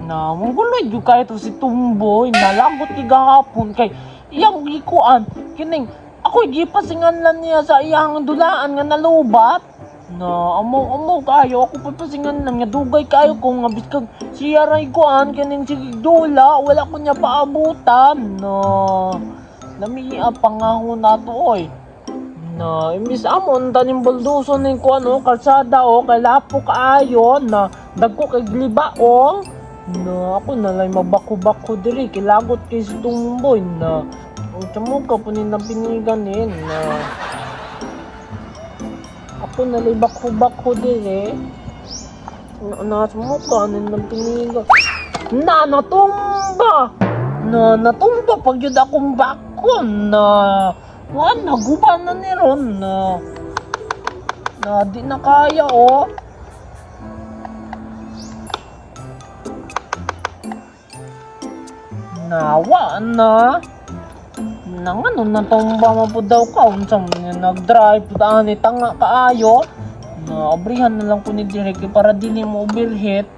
Na mangguloy jud kayo to si Tumboy, nalagot kay gahapon kay iyang gikuan kining ako'y gipasingan lang niya sa iyang dulaan nga nalubat. Na amo amo kayo ako papasingan lang nga dugay kayo kung nga biskag siya ray kuan kining sige dula wala ko niya paabutan. Na lamia pangahon nato oy. Na imbis amon tanim buldoso ning kuan oh, kalsada oh, kay lapo kaayo na dagko kay glibaong. Na ako na lang mabako-bako diri kilagot kay si Tumboy na unsa mo ka punin ng pinigan eh na ako na lang bako-bako diri na nasa mo ka nin ng pinigan na natumba na natumba pag yun akong bako na wan naguba na ni Ron na na di na kaya oh. Nawa na. Nang ano natumba man po daw ka unsa man nga nag-drive pud ani tanga kaayo. Na abrihan na lang ko ni direk kay para dili mo overheat.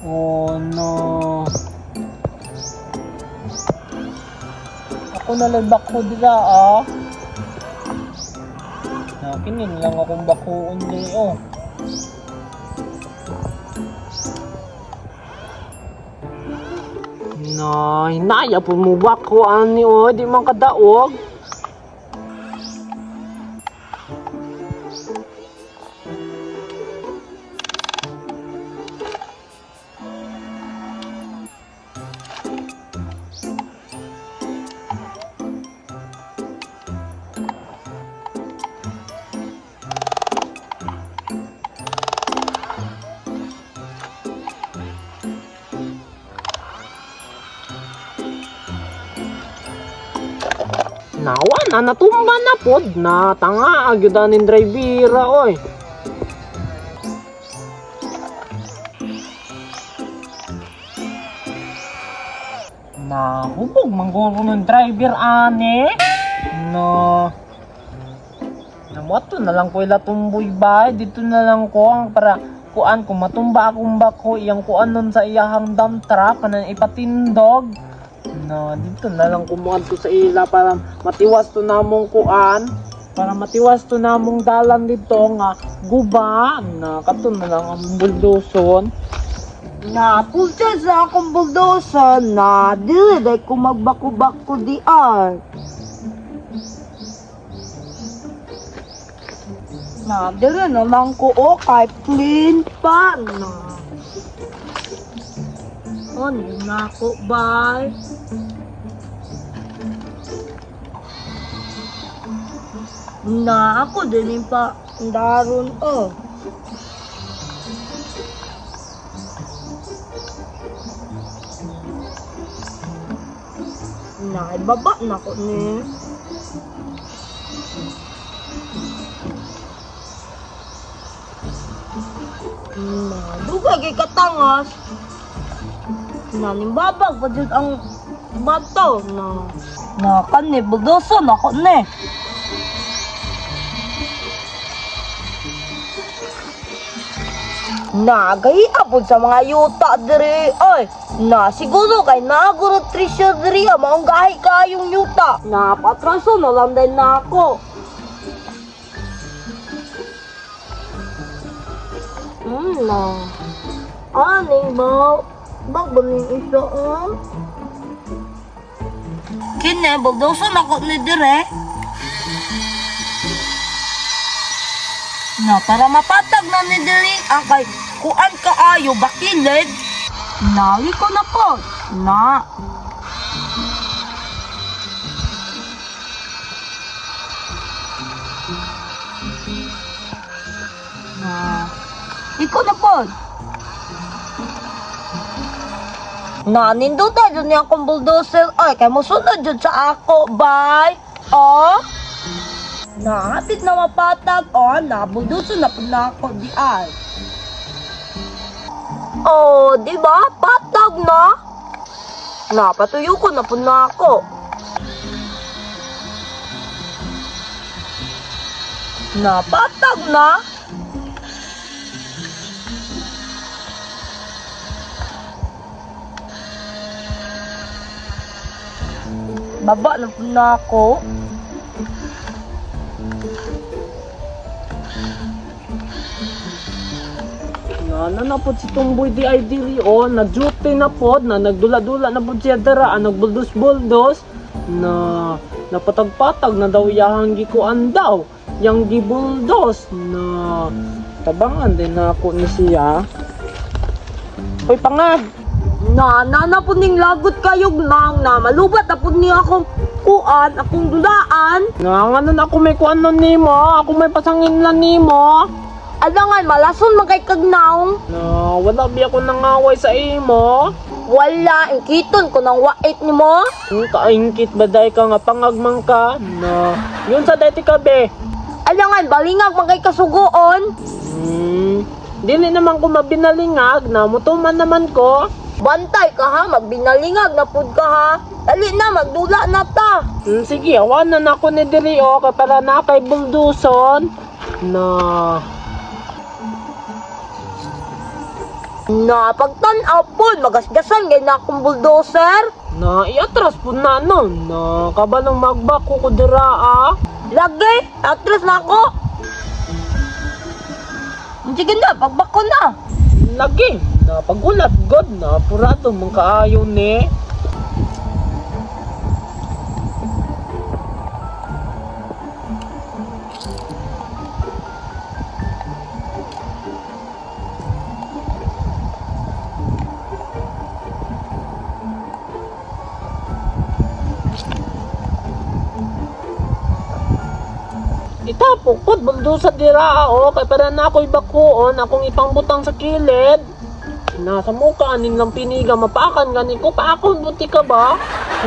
Oh no. Ako na lang bako dira ah. Na kini na lang akong bakuon diri oh. Na hinaya po mo bako ani oh, di man kadaog. Nawa na natumba na pod na tanga agyud aning drivera oy. Nahubog mangguro ng driver ani. No. Namoto na lang ko ila tumboy ba dito na lang ko ang para kuan kung matumba akong bako iyang kuan nun sa iyahang dump truck kanang ipatindog. No, dito na lang kumuha to sa ila para matiwas to namong kuan. Para matiwas to namong dalan dito nga guba na kato na lang ang buldoson. Na, pulsa sa akong bulldozer na dili day ko magbako-bako di ay. Na, dili na lang ko o kay clean pa na. Ano na ko bay? Na ako dili pa daron o. Na, ibaba na ko ni. Na, dugay kay katangas. Na, nimbabag pa jud ang bato. Na, na kani, bulldozer na ko ni. Na, gay apod sa mga yuta diri. Oy, na siguro kay naguro trisyo diri ah, maong gahi kayong yuta. Na patraso na lang din na ako. Na. Aning ba? Bag ba ning isa ah? Kine, bulldozer na ko ni dire. Na para mapatag na ni diri ang kay kuan kaayo bakilid. Nali ko na po. Na. Na. Ikaw na po. Na, ninduta dyan niya akong bulldozer. Ay, kay musunod dyan sa ako. Bye. Oh. Na, hapit na mapatag. Oh, na, bulldozer na po na ako. Di ay. Oh, di ba? Patag na. Napatuyo ko na po na ako. Napatag na. Baba na po na ako. Na na po si Tumboy di ay diri o na duty na pod na nagdula-dula na pod siya dara ang nagbuldos-buldos na napatagpatag na daw yahang gikuan daw yang gibuldos na tabangan din na ako ni siya. Hoy pangag. Na, na na po ning lagot kayog nang na malubat na po ni akong kuan, akong dulaan. Na nganon ako may kuan nun nimo, ako may pasangin lang nimo. Alangan, malason man kay kagnaong. Na wala bi ako nangaway sa imo. Wala, ingkiton ko ng wait ni mo. Kaingkit ba day ka nga pangagmang ka? Na yun sa dati ka be. Alangan, balingag man kay kasugoon. Dili naman ko mabinalingag na mutuman naman ko. Bantay ka ha, magbinalingag na pud ka ha. Dali na, magdula na ta. Sige, awanan ako ni diri o kay para na kay bulduson na Na, pagtan-aw pod, magasgasan gay na akong bulldozer. Na iatras po na no na kabalong magbako ko dira ah. Lagi, atras na ako. Sige na, pagbako na. Lagi na pagulat god na purado man kaayo ni. Itapok pod buldusa dira o kay para na ako'y bakuon akong ipangbutang sa kilid. Nasa mukha anin lang piniga mapakan gani ko paakon buti ka ba?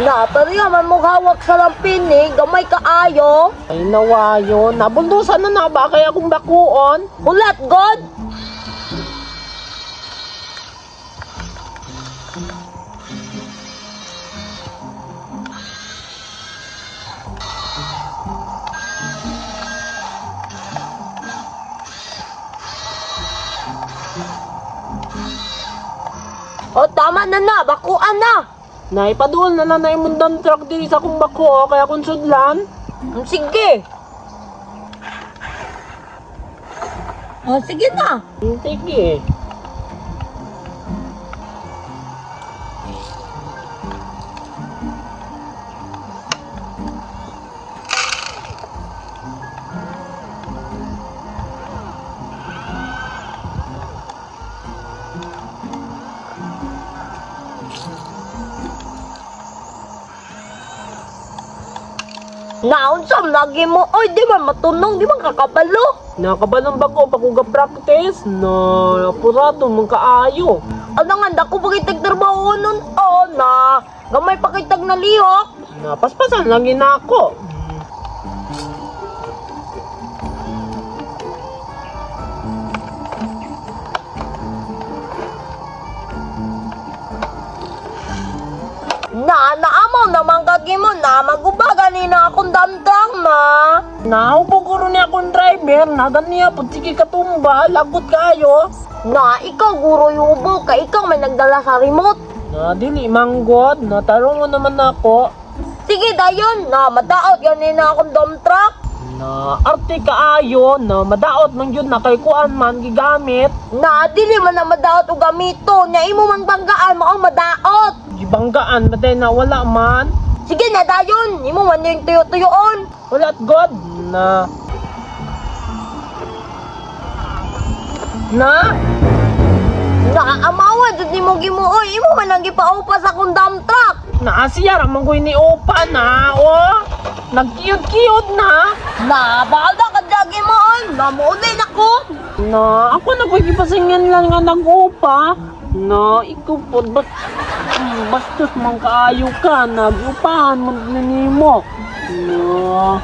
Na, pareha man mo hawak sa lampini, gamay kaayo. Ay nawayo, nabuldusan na na ba kaya akong bakuon? Hulat, God! O, tama na na, bakuan na. Naipaduol na na na imong dump truck diri sa akong bako o, kaya akong sudlan. Sige. O, sige na. Sige. Naunsa lagi mo, oy, di man matunong, di man kakabalo. Nakabalong bako pa ko ga-practice na purado man kaayo. Ano nga, dako pa kitag trabaho nun, oh, na, gamay pa kitag na lihok. Napaspasan lang gina ako. Na, naamaw naman kagi mo, na, maguba ganina akong damtang, ma. Naupo ko rin akong driver, na ganiya po sige katumba, lagot kayo. Na, ikaw guro yubo, ka ikaw may nagdala sa remote. Na dili manggod, na tarong mo naman ako. Sige, dayon, na, madaot ganina akong dump truck. Na arte kaayo, na madaot man yun na kay kuan man gigamit. Na, dili man na madaot og gamito, nya imo mang banggaan, mao madaot. Gibanggaan ba na wala man. Sige na, dayon, imo man yung tuyo-tuyoon. Wala at God na na Nakaamawa jud nimo gimuoy, imo man ang gipaupa sa akong dump truck. na siya ra man ko'y ni opa na oh nagkiyod-kiyod na. Na, bahala ka lagi mo oy, mamuuli na ko. Na ako na ko'y gipasingan lang nga nag-upa na ikaw po bas bastos man kaayo ka nagupahan man na nimo na.